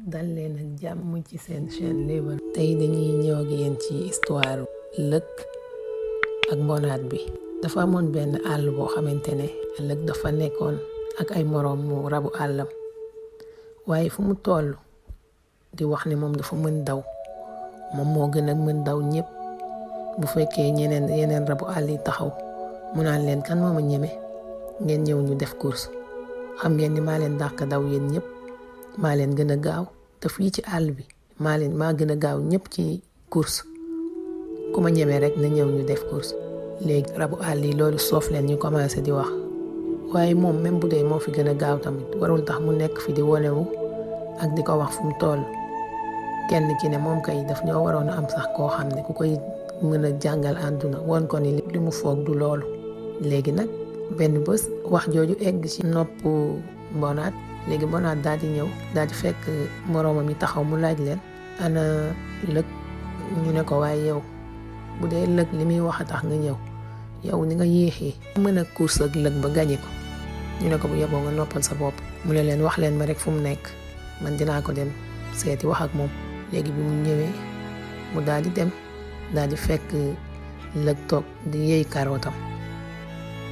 dal leen ak jàmm ci seen chaîne Leebelma. tey dañuy ñëw ak yéen ci histoire LEUK ak MBONAT bi. dafa amoon benn àll boo xamante ne LEUK dafa nekkoon ak ay moroom mu rabu àllam waaye fu mu toll di wax ne moom dafa mën daw moom moo gën a mën daw ñëpp. bu fekkee yeneen rabu àll yi taxaw mu naan leen kan moo ma ñeme ngeen ñëw ñu def course. xam ngeen ni maa leen dàq daw yéen ñëpp maa leen gën a gaaw te fii ci àll bi maa gën a gaaw ñëpp ci course ku ma ñemee rek na ñëw ñu def course. léegi rabu àll yi loolu soof leen ñu commencé di wax waaye moom même bu dee moo fi gën a gaaw tamit warul tax mu nekk fi di wonewu ak di ko wax fu mu toll. kenn ki ne moom kay daf ñoo waroon a am sax koo xam ne ku koy mën a jàngal àdduna woon ko ni li mu foog du loolu. léegi nag benn bés wax jooju egg ci nopp MBONAT. léegi MBONAT daal di ñëw daal di fekk moroomam yi taxaw mu laaj leen ana LEUK. ñu ne ko waaye yow bu dee LEUK li muy wax a tax nga ñëw yow ni nga yéexee mën a course ak LEUK ba gañe ko. ñu ne ko bu yeboo nga noppal sa bopp. mu ne leen wax leen ma rek fu mu nekk man dinaa ko dem seeti wax ak moom. léegi bi mu ñëwee mu daal di dem daal di fekk LEUK toog di yëy karootam.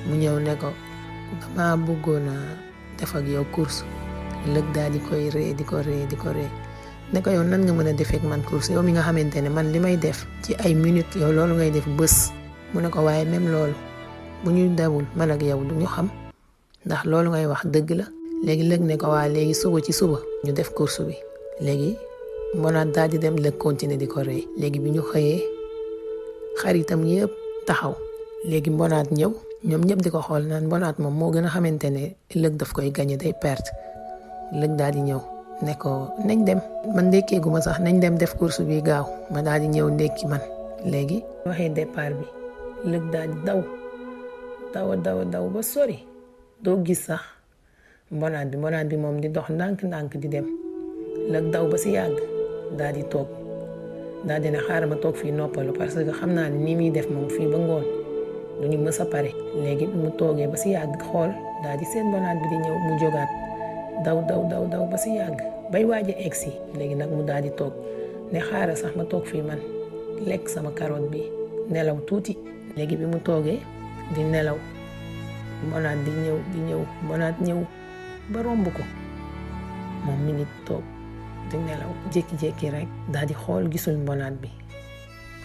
mu ñëw ne ko dama bëggoon a def ak yow course. LEUK daal di koy ree di ko ree ne ko yow nan nga mën a defeek man course yow mi nga xamante ne man li may def ci ay minutes yow loolu ngay def bés. mu ne ko waaye même loolu bu ñu dawul man ak yow du ñu xam ndax loolu ngay wax dëgg la. léegi LEUK ne ko waa léegi suba ci suba ñu def course bi. léegi MBONAT daal di dem LEUK continuer di ko ree. léegi bi ñu xëyee xaritam yëpp taxaw. léegi MBONAT ñëw ñoom ñëpp di ko xool naan MBONAT moom moo gën a xamante ne LEUK daf koy gagné day perte. LEUK daal di ñëw ne ko nañ dem man ndékkeegu ma sax nañ dem def course bi gaaw ma daal di ñëw ndékki man. léegi waxee départ bi LEUK daal di daw ba sori doo gis sax MBONAT bi moom di dox ndànk di dem. LEUK daw ba si yàgg daal di toog daal di ne xaaral ma toog fii noppalu parce que xam naa ne nii muy def moom fii ba ngoon du ñu mës a pare. léegi mu toogee ba si yàgg xool daal di seen MBONAT bi di ñëw mu jógaat daw ba si yàgg bay waaj a egsi. léegi nag mu daal di toog ne xaaral sax ma toog fii man lekk sama carotte bi nelaw tuuti. léegi bi mu toogee di nelaw MBONAT di ñëw MBONAT ñëw ba romb ko moom mi ngi toog di nelaw jékki-jékki rek daal di xool gisul MBONAT bi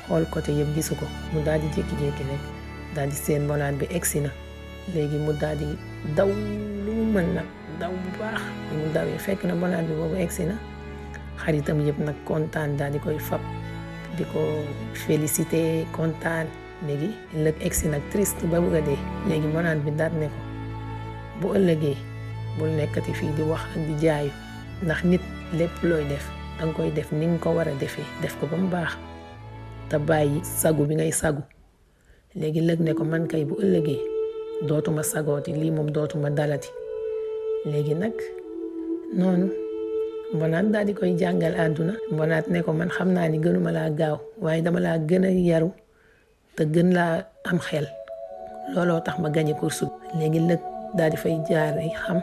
xool côté yëpp gisu ko mu daal di jékki-jékki rek daal di seen MBONAT bi egsi na. léegi mu daal di daw lu mu mën nag daw bu baax. mu dawee fekk na MBONAT bi boobu egsi na xaritam yëpp nag kontaan daal di koy fab di ko félicité kontaan. léegi LEUK egsi nag triste ba bëgg a dee. léegi MBONAT bi daal ne ko bu ëllëgee bul nekkati fii di wax ak di jaayu ndax nit lépp looy def danga koy def ni nga ko war a defee def ko ba mu baax te bàyyi sagu bi ngay sagu. léegi LEUK ne ko man kay bu ëllëgee dootuma sagooti lii moom dootuma dalati. léegi nag noonu MBONAT daal di koy jàngal àdduna. MBONAT ne ko man xam naa ni gënuma laa gaaw waaye dama laa gën a yaru te gën laa am xel looloo tax ma gañe course. léegi LEUK daal di fay jaar xam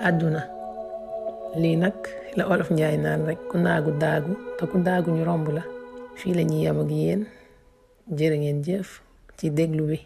àdduna. lii nag la olof Njaay naan rek ku naagu daagu te ku daagu ñu romb la. fii la ñuy yem ak yéen jërë ngeen jëf ci déglu bi.